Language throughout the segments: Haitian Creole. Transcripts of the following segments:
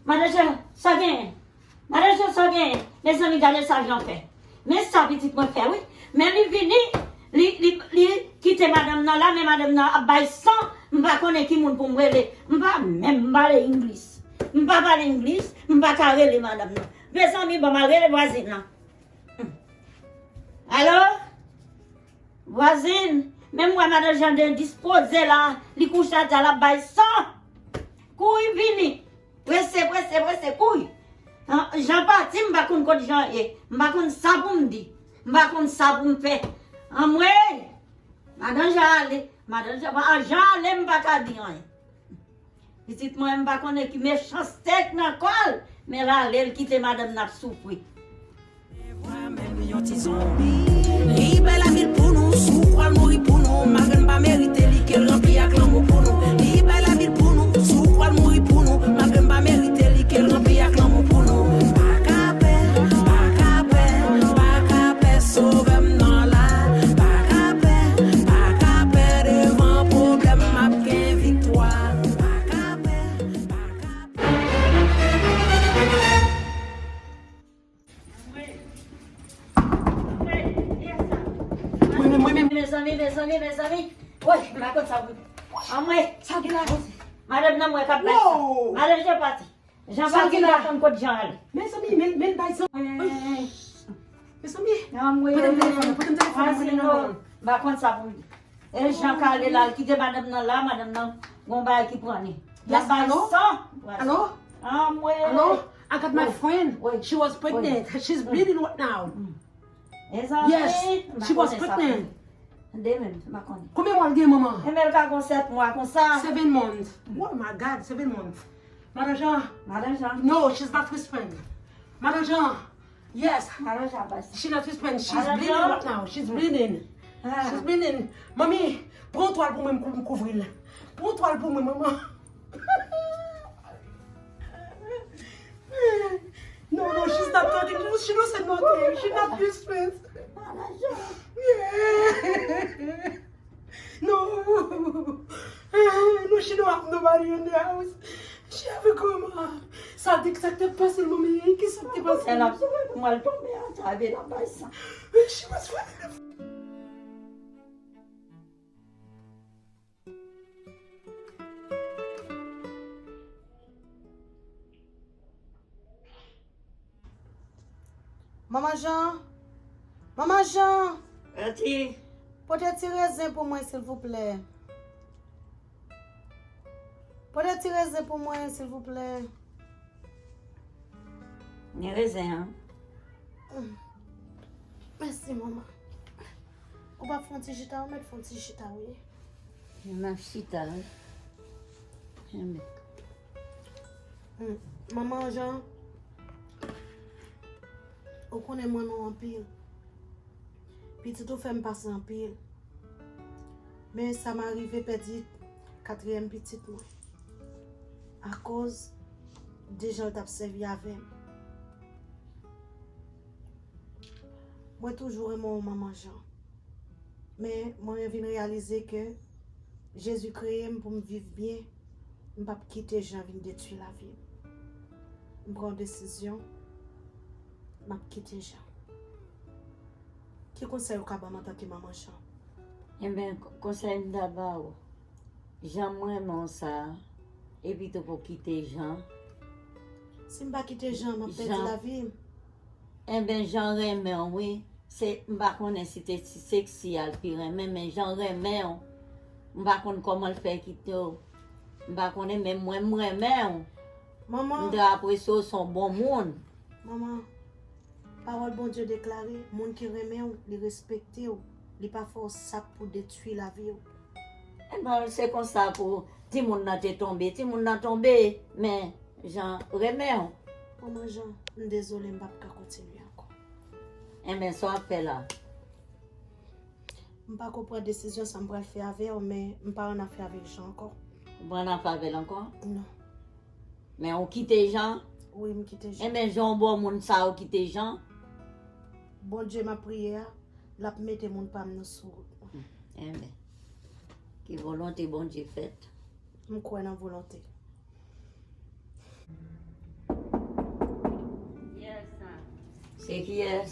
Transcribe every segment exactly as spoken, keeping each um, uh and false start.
Madan Jan, sa genyen? Madan Jan, sa genyen? Mezanmi, gade sa Jan fè. Men sa pitit mwen fè, wi. Men li vini, li, li, li kite madanm nan la, men madanm nan ap bay san, m pa konnen ki moun pou m rele. M pa menm pale English. M pa pale English, m pa ka rele madanm nan. Mezanmi, bon, m al rele vwazin nan. Alo? Vwazin, men m wè madan Jan endispoze la, li kouche atè a, l ap bay san. Kouri vini. Prese, prese, prese, kouri. An, Jan pati, m pa konn kot Jan ye. M pa konn sa pou m di. M pa konn sa pou m fè. Anmwey! Madan Jan ale. Madan Jan, an, Jan ale, m pa ka di anyen. Pitit mwen, m pa konnen ki mechanste k nan kò l, men l ale, l kite madanm nan ap soufri. Li bay lavi l pou nou, si w kwè l mouri pou nou, malgre n pa merite li, ke l ranpli ak lanmou pou nou. Li bay lavi l pou nou, si w kwè l mouri pou nou, malgre n pa merite li, ke l ranpli ak lanmou pou nou. Pa ka pè, pa ka pè, pa ka pè, Sovè m nan la. Pa ka pè, pa ka pè devan pwoblèm, m ap gen viktwa. Pa ka pè, pa ka pè. Mwen menm, mwen menm. Mezanmi, mezanmi, mezanmi. Woy, m pa konn sa pou di. Anmwey, sa gen la? Madanm nan mwen k ap bay sa. Madan Jan pati. Jan pati, m pa konn kot Jan ale. Mezanmi, men, men bay zan. Mezanmi, pote m telefòn, pote m telefòn, pote m telefòn. M pa konn sa pou m di. E Jan k ale la, l kite madanm nan la, madanm nan gon bagay ki pran li. L ap bay san. Alo? Anmwey. Alo? I got my friend. She was pregnant. She's bleeding right now. Yes, she was pregnant. Tande menm, m pa konnen. Konbyen mwa l gen, manman? Enben, l ka gon sèt mwa konsa. Seven months. Oh my God, seven months. Madan Jan. Madan Jan. No, she's not his friend. Madan Jan. Yes. Madan Jan, basi. She not his friend. She's bleeding right now. She's bleeding. She's bleeding. Manmi, pran twal pou mwen, m kou-, m kouvri l. Pran twal pou mwen, manman. No, no, she's not talking. She don't say nothing. She not this friend. Yeah. No. No, she don't have nobody in the house. She have a grandma. Sa di ki sa k te pase l, manmi? Ki sa k te pase l? L ap sove pou mwen, l tonbe atè a, l ap bay san. She was falling. Manman Jan! Manman Jan! Pati. Pote ti rezen pou mwen, silvouplè. Pote ti rezen pou mwen, silvouplè. Gen rezen an. Mèsi, manman. Ou pa fè yon ti chita, ou mèt fè yon ti chita, wi. M ap chita, wi. Enben. Hmm. Manman Jan, ou konnen m renmen w anpil. Pitit ou fè m pase anpil. Men sa m arive pèdi katriyèm pitit mwen. Akoz de jan l t ap sèvi avè m. Mwen toujou renmen w, manman Jan. Men mwen vin reyalize ke Jezi kreye m pou m viv byen. M p ap kite Jan vin detwi lavi m. M pran yon desizyon. M ap kite Jan. Ki konsèy ou ka ban m antanke manman Jan? Enben, k-, konsèy m ta ba w, jan m renmen w sa a, epi tou pou kite Jan. Si m pa kite Jan, m ap pèdi lavi m. Enben, Jan renmen w, wi. Se, m pa konnen si te, si seksi a l pi renmen, men Jan renmen w. M pa konn kòman l fè kite w. M pa konnen, men mwen, m renmen w. Manman. M te apresye w, se yon bon moun. Manman, pawòl Bondye deklare, moun ki renmen w, li respekte w. Li pa fè w sa k pou detwi lavi w. Enben, se konsa pou timoun nan te tonbe. Timoun nan tonbe, men Jan renmen w. Manman Jan, m dezole, m p ap ka kontinye ankò. Enben, sa w ap fè la? M pako pran desizyon sa m pral fè avè w, men m pa annafè avèk Jan ankò. Ou pa annafè avè l ankò? Non. Men ou kite Jan? Wi, m kite Jan. Enben, Jan, yon bon moun sa, ou kite Jan? Bondye m ap priye a, l ap mete moun pa m nan sou wout mwen. Enben, ke volonte Bondye fèt. M kwè nan volonte. E kiyès?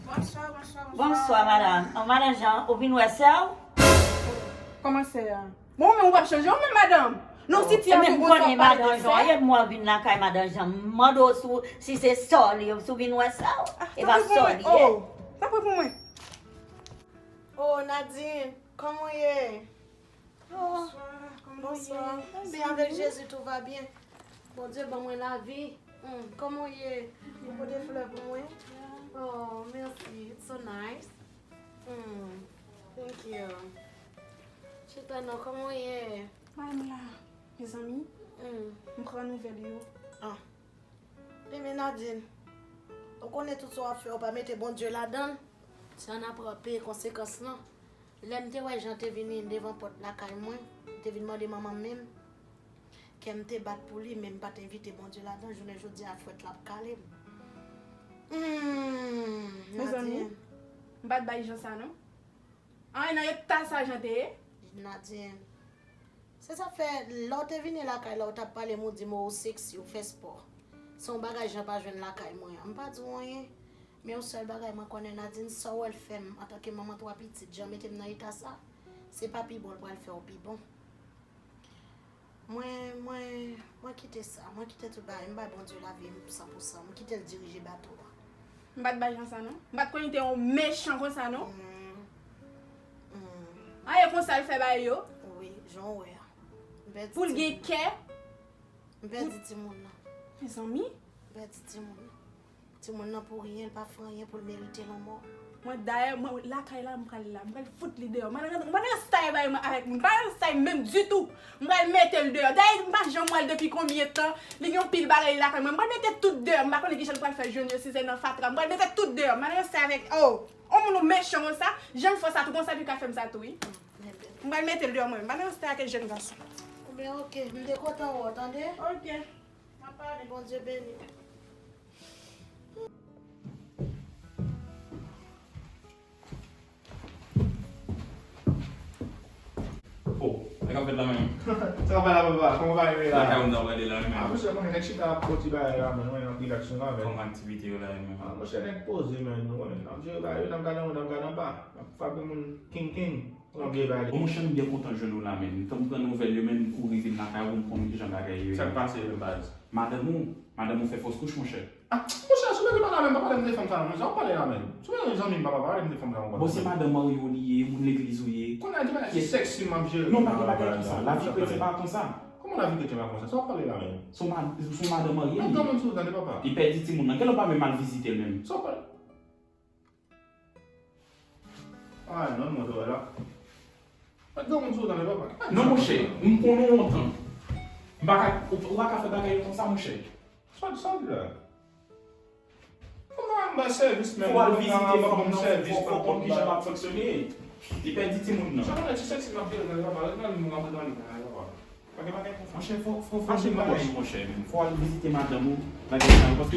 Bonswa, bonswa, bonswa. Bonswa, madanm. An, madanm Jean, ou vin wè sè w? Kòman sè a? Bon, men ou p ap chanje, ou menm, madanm. Non, si ti a fè bonswa, pa de sè. Madanm Jean, e mwen vin lakay madanm Jean. M mande w si, si se sè w li, si w vin wè sè w. E pa sè w li ye. Oh, tanpri pou mwen. Oh, Nadine, kòman w ye? Oh, bonswa. Byen, avèk Jezi, tout va byen. Bondye ban mwen lavi. Hmm, kòman w ye? Ou pote flè pou mwen? Oh, mèsi. It's so nice. Hmm, thank you. Chita non, kòman w ye? Mwen la, mezanmi. Hmm. M pran nouvèl yo. Ah. Ebyen, Nadine, ou konnen tout sa w ap fè, ou pa mete Bondye ladan l, se ann ap peye konsekans lan. Lè m te wè Jean te vini devan pòt lakay mwen, li te vin mande manman m menm, kè m te bat pou li, men m pa t envite Bondye ladan, jounen jodi a fwèt la ap kale m. Hmm, mezanmi, Nadine. M pa t bay Jean sa non. Anyen nan eta sa Jean te ye. Nadine. Se sa k fè, lè w te vini lakay la, ou t ap pale m, ou di m ou seksi, ou fè spò. Se yon bagay Jean pa jwenn lakay mwen an. M pa di w anyen. Men yon sèl bagay mwen konnen, Nadine, sa w wè l fè m antanke manman twa pitit, Jean mete m nan eta sa, se pa pi bon l pral fè w pi bon. Mwen, mwen, mwen kite sa. Mwen kite tout bagay. M bay Bondye lavi m san pou san. M kite l dirije bato a. M pa t bay Jean sa non. M pa t konnen li te yon mechan konsa non. Hmm. Hmm. Anyen konsa l fè bagay yo. Wi, jan w wè a. M pèdi timoun nan. Pou l gen kè. M pèdi timoun nan. Mezanmi. M pèdi timoun nan. Timoun nan pou ryen, l pa fè anyen pou l merite lanmò. Mwen dayè, mwen lakay la, m pral la. M pral fout li deyò. M pral rann, m pral rann style bay mwen avèk moun. M pral rann style menm ditou. M pral mete l deyò. Dayè, m pa janm wè l depi konbyen tan. Li gen yon pil bagay lakay mwen. M pral mete tout deyò. M pa konnen kijan l pral fè jwenn yo, si se nan fatra. M pral mete tout deyò. M pral rann style avèk, oh, yon moun ou mechan konsa. Jan l fè w sa tou, konsa li ka fè m sa tou, wi. M pral mete l deyò mwen. M pral rann style ak jèn gason. Ebyen, oke. M te kontan wè w, tande? Oke. M ap pale. Bondye beni. Oh, sa k ap fèt la menm? Sa k ap fèt la, papa? Kòman bagay yo ye la? Lakay ou m ta prale la, menm. Ah, monchè, konnen nèg chita ap fè ti bagay la, menm, wi, n ap relax nou la, menm. Kòman aktivite yo la, menm? Ah, monchè, nèg poze, menm, nou konnen. N ap jere bagay yo, n ap gade anwo, n ap gade anba. N ap frape moun king king. Yon vye bagay. Bon, monchè, m byen kontan jwenn ou la, menm. Tan m pran nouvèl yo, menm, m kouri vin lakay ou, m konn kijan bagay yo ye. Sa k pase, menm, baz? Madanm ou, madanm ou fè fòs kouch, monchè. Ah, monchè, si w mete m la menm, pa pale m de fanm sa non, monchè. Sa w ap pale la menm? Si w mete zanmi m, papa, pa pale m de fanm sa ankò. Bon, se madanm marye w li ye, moun legliz ou ye. Kounye a, di bagay ki sèksi m ap jere. Non, pa gen bagay konsa. Lavi kretyen pa konsa. Kòman lavi kretyen pa konsa? Sa w ap pale la menm? Se yon mad-, se yon madanm marye li ye. Mèt granmoun sou ou tande, papa. Li pèdi timoun nan. Genlè w pa menm al vizite l menm. Sa w ap pale? Ah, non, mwen, wè la. Mèt granmoun sou ou tande, papa. Non, monchè, m konnen w lontan. M pa ka, ou, ou pa ka fè bagay konsa, monchè. Sa w di, sa w di la? Kòman m bay sèvis menm? Fò w al vizite fanm nan, fò, fò w konn kijan l ap fonksyone. Li pèdi timoun nan. Sa konnen ti sèksi m ap jere nan papa, ret nan li, m rantre nan li, papa. Pa gen bagay konsa. Monchè, fò, fò, fò w al vizite, monchè, menm. Fò w al vizite madanm ou, bagay sa yo, paske,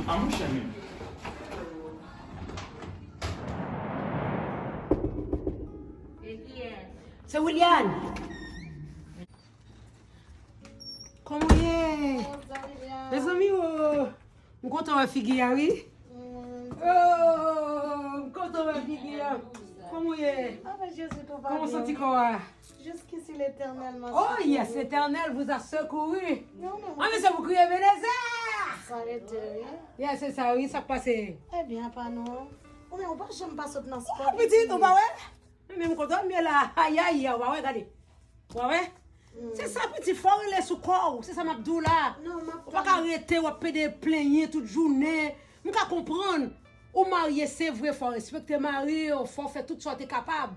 ah, monchè, menm. Se Williane. Kòman w ye? Mezanmi, oh. M kontan wè figi a, wi. Oh, m kontan wè figi a. Kòman w ye? Kòman w santi kò a? Jusqu'ici, l'Éternel m'a secouru. Oh yes, l'Éternel vous a secouru. An, men se pou kriye Ebenezer! Sa rete, wi. Yeah, se sa, wi, sa k pase? Ebyen, apa non. Ou menm, ou pa janm pa sot nan spò, pitit, ou pa wè? Mwen menm kontan m ye la. Ayayay, w a wè, gade. W a wè? Se sa, pitit, fò w rele sou kò w. Se sa m ap di w la. Ou pa ka rete, w ap pede plenyen tout jounen. M ka konprann. Ou marye, se vre, fò w respekte mari w, fò w fè tout sa w te kapab.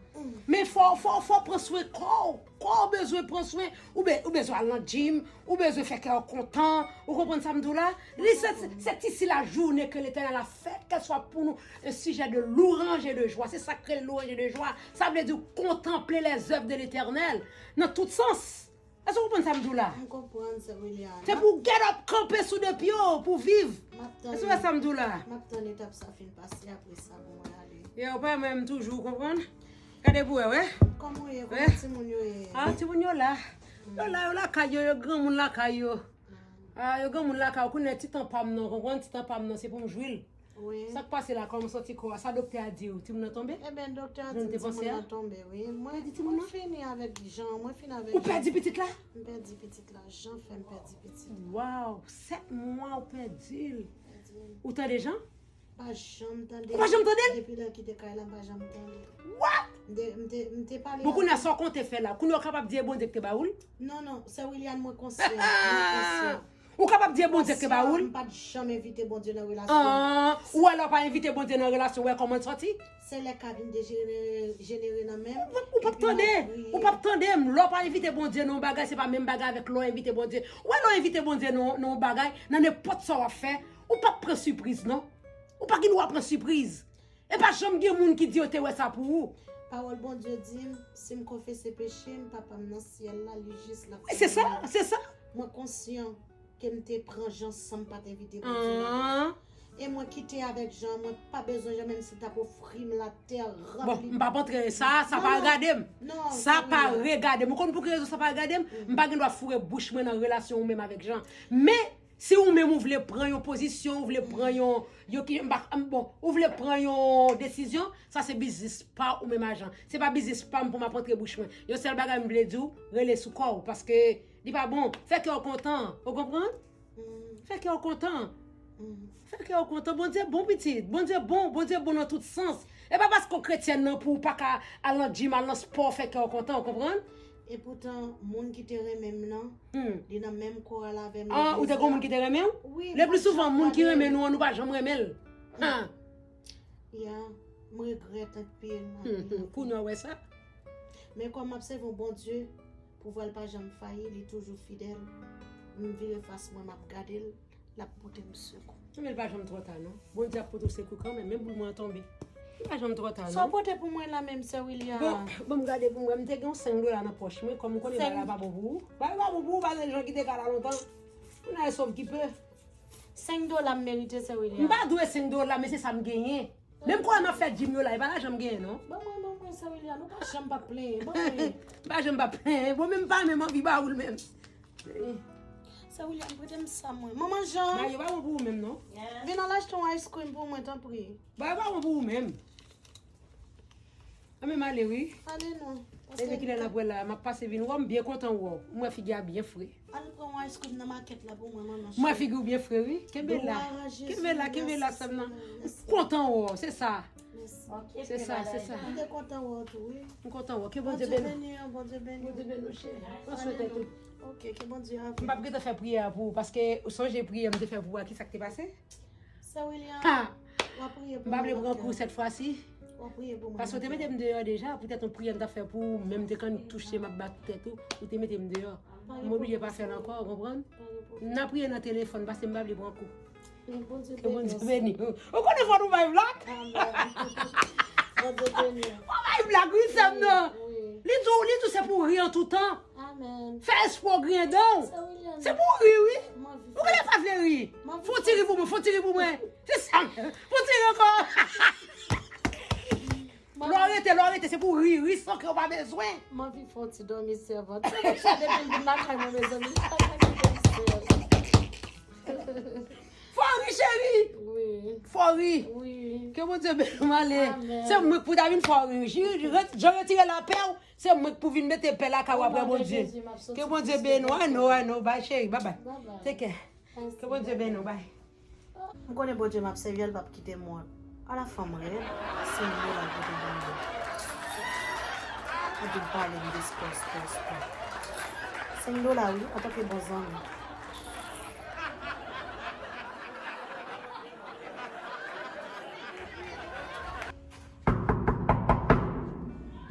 Men fò, fò, fò w pran swen kò w. Kò w bezwen pran swen. Ou be-, ou bezwen al nan gym, ou bezwen fè kè w kontan. Ou konprann sa m di w la? Li se, se ti si la jounen ke Letènèl a fè, kèlswa pou nou, un sujet de louange et de joie. Se sa k rele louange et de joie. Sa vle di kontanple les œuvres de l'Éternel nan tout sans. Èske w konprann sa m di w la? M konprann, sè William. Se pou w get up, kanpe sou de pye w, pou w viv. Èske w wè sa m di w la? M ap tann etap sa fin pase, apre sa pou mwen ale. Yo, pa menm toujou, w konprann? Gade pou w wè, wè. Kòman w ye? Kòman timoun yo ye? Ah, timoun yo la. Yo la, yo lakay yo, yo granmoun lakay yo. Ah, yo gen moun lakay ou konnen ti tan pa m nan, ou konprann, ti tan pa m nan, se pou m jwi l. Wi. Sa k pase la, kòman w santi kò a? Sa doktè a di w? Timoun nan tonbe? Ebyen, doktè a di m timoun nan tonbe, wi. Mwen, mwen fini avèk Jan, mwen fini avèk Jan. Ou pèdi pitit la? M pèdi pitit la. Jan fè m pèdi pitit la. Waw, sèt mwa ou pèdi l. Ou tande Jan? Pa janm tande. Ou pa janm tande l? Depi lè l kite kay la, m pa janm tande l. What? M te, m te, m te pale. Bon, kounye a, sa w konte fè la? Kounye a, w kapab di e Bondye ki te ba ou l? Non, non, sè William, mwen konsyan. Mwen konsyan. Ou kapab di e Bondye ki te ba ou l? M pa t janm envite Bondye nan relasyon. Ah, ou wè lè w pa envite Bondye nan relasyon, ou wè kòman l sòti? Se lè ka vin dejenere, jenere nan men m. Ou p ap tande. Ou p ap tande m. Lè w pa envite Bondye nan yon bagay, se pa menm bagay avèk lè w envite Bondye. Ou wè lè w envite Bondye nan, nan yon bagay, nan nenpòt sa w ap fè, ou p ap pran sipriz, non. Ou pa gen dwa pran sipriz. E pa janm gen moun ki di yo te wè sa pou ou. Pawòl Bondye di m, si m konfese peche m, Papa m nan syèl la, li jis, l ap... Wi, se sa, se sa. Mwen konsyan ke m te pran Jan san m pa t envite Bondye ladan. E mwen kite avèk Jan, mwen pa bezwen Jan, menm si l t ap ofri m latè, ranpli. Bon, m p ap antre sa, sa pa regade m. Sa pa regade m. Ou konn pou ki rezon sa pa regade m? M pa gen dwa foure bouch mwen nan relasyon ou menm avèk Jan. Men, si ou menm ou vle pran yon pozisyon, ou vle pran yon, yon ki, m pa, m, bon, ou vle pran yon desizyon, sa se biznis pa ou menm a Jan. Se pa biznis pa m pou m ap antre bouch mwen. Yon sèl bagay m vle di w, rele sou kò w, paske li pa bon. Fè kè w kontan, ou konprann? Fè kè w kontan. Fè kè w kontan. Bondye bon, pitit. Bondye bon, Bondye bon nan tout sans. E pa paske w kretyèn nan pou w pa ka al nan gym, al nan spò, fè kè w kontan, ou konprann? Epoutan, moun ki te renmen m nan, li nan menm koral avè m. Ah, ou te gen moun ki te renmen w? Wi, m pa t janm pale. Le pli souvan, moun ki renmen nou an, nou pa janm renmen l. Ha. Ya, m regrèt anpil, anpil, anpil. Kounye a w wè sa? Men kòm m ap sèvi yon Bondye, pouvwa l pa janm fayi, li toujou fidèl. M vire fas mwen, m ap gade l, l ap pote m sekou. Men l pa janm twò ta, non. Bondye ap pote w sekou kanmenm, menm boul mwen an tonbe. Li pa janm twò ta, non. Sa w pote pou mwen la menm, sè William? Bon, bon, m gade pou m wè, m te gen yon senk dola nan pòch mwen, kòm m konnen bagay la pa bon pou ou. Bagay pa bon pou ou, pa gen jan ki te ka la lontan. Moun al sòv ki pe. Senk dola m merite, sè William. M pa dwe senk dola, men se sa m genyen. Menm kounye a m ap fè gym yo la, e pa lajan m genyen, non. Ban mwen, ban mwen, sè William, ou pa janm p ap plenyen, ban mwen. M pa janm p ap plenyen. Bon, menm pa menm anvi ba ou l menm. Sè William, prete m sa mwen. Manman Jan. Ba yo pa bon pou ou menm, non. Vin al achte yon ice cream pou mwen, tanpri. Ba yo pa bon pou ou menm. Anben m ale wi. Ale non. Depi kilè n ap wè la, m ap pase vin wè w, m byen kontan wè w. M wè figi a byen fre. Al pran yon ice cream nan makèt la pou mwen, manman cheri. M wè figi w byen fre wi. Kenbe la. Kenbe la, kenbe la, sè m nan. M kontan wè w, se sa. Se sa, se sa. M te kontan wè w tou wi. M kontan wè w. Ke Bondye beni w. Bondye beni w, Bondye beni w. Bondye beni w, cheri. Pran swen tèt ou. Ok, ke Bondye avè w. M p ap gentan fè priyè a pou ou, paske ou sonje priyè m te fè pou ou a, kisa k te pase? Sè William, w ap priye pou mwen. M pa vle pran kou sèt fwa si. W ap priye pou mwen. Paske w te mete m deyò deja, poutèt yon priyè m t ap fè pou ou, men m te konn touche, m ap bat tèt ou, ou te mete m deyò. M oblije pa fè l ankò, ou konprann? M nan priye nan telefòn, paske m pa vle pran kou. Ke Bondye beni w. Ou konnen fò nou bay blag? Amen. Bondye beni w. Fò bay blag, wi, sè m nan. Wi, wi. Li di w, li di w se pou w ri an tou tan. Amen. Fè espwa w griyen dan w. Sè William. Se pou w ri, wi. Ou genlè pa vle ri. Fè yon ti ri pou mwen, fè yon ti ri pou mwen. Se sa. Fè yon ti ri ankò. Lè w rete, lè w rete, se pou w ri, ri san ke w pa bezwen. M anvi fè yon ti dòmi sèvant. Depi l vin lakay mwen, mezanmi, li pa ka kite m sèl. Fò w ri, cheri. Wi. Fò w ri. Wi. Ke Bondye beni w, m ale. Amen. Se mwen k pou ta vin fè w ri. Jan retire lapè w, se mwen k pou vin mete pè lakay w apre Bondye. Ke Bondye beni w. I know, I know. Bye, cheri. Bye bye. Bye bye. Take care. Ke Bondye beni w. Bye. M konnen Bondye m ap sèvi a, l p ap kite m wont. Ala fanm rèd, senk dola l pote ban mwen. Epi l pale m de spò, spò, spò. Senk dola wi, antanke bon zanmi.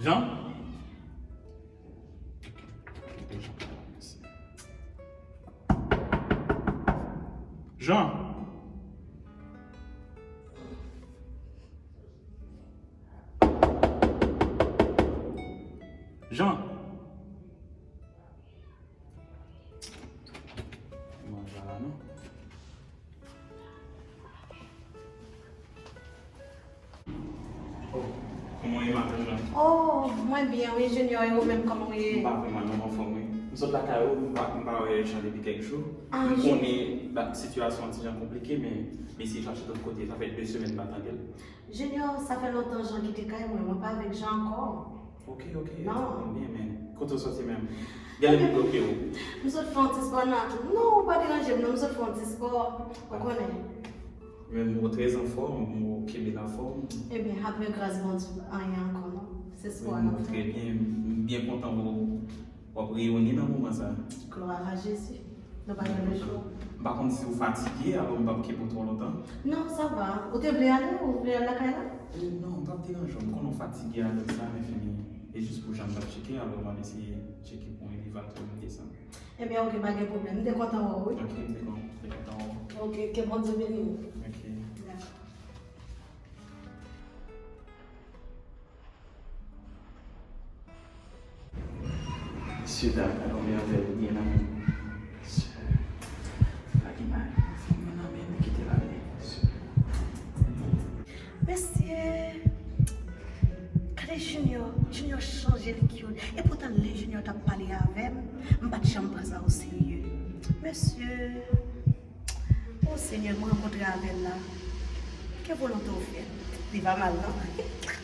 Jan? Jan. Jan. Manje la non. Oh, kòman w ye, madanm Jan? Oh, mwen byen wi, Junior, e ou menm, kòman w ye? M pa vrèman nan anfòm wi. M sot lakay ou, m pa, m pa wè Jean depi kèk jou. M konnen sitiyasyon an ti jan konplike, men mesye Jean chita kote, sa fè de semèn m pa tande l. Junior, sa fè lontan Jean kite kay mwen, mwen pa avèk Jean ankò. Ok, ok, non. Byen, men kote w soti menm? Genlè m bloke w. M sot fè yon ti spò nan, non, ou pa deranje m, non, m sot fè yon ti spò, ou konnen. Men m wè w trè anfòm, m wè w kenbe lafòm. Ebyen, apre gras Bondye, anyen ankò, non. Se spò a n ap fè. Trè byen, m byen kontan w ap reyini nan moman sa. Gloire à Jésus. Nou pa gen lòt chwa. M pa konn si w fatige, alò m p ap kenbe w twò lontan. Non, sa va. Ou te vle ale? Ou vle al lakay la? Eh, non, m p ap deranje w. M konnen w fatige avèk sa, men fini. E jis pou jan m t ap tcheke, alò m ap eseye tcheke pou elevatè m desann. Ebyen, ok, pa gen pwoblèm. M te kontan wè w, wi. Ok, m te kon-, m te kontan wè w. Ok, ke Bondye beni w. Ok. Dakò. Mesye dam, gade yon mèvèy li gen nan men l. Mesye, pa gen mari, fanm nan nan men l, li kite l ale. Mesye, gade Junior, Junior chanje, li cute. E poutan lè Junior t ap pale avè m, m pa t janm pran sa o serye. Mesye, o Senyè, m rankontre avè l la. Ke volonte w fèt. Li pa mal, non?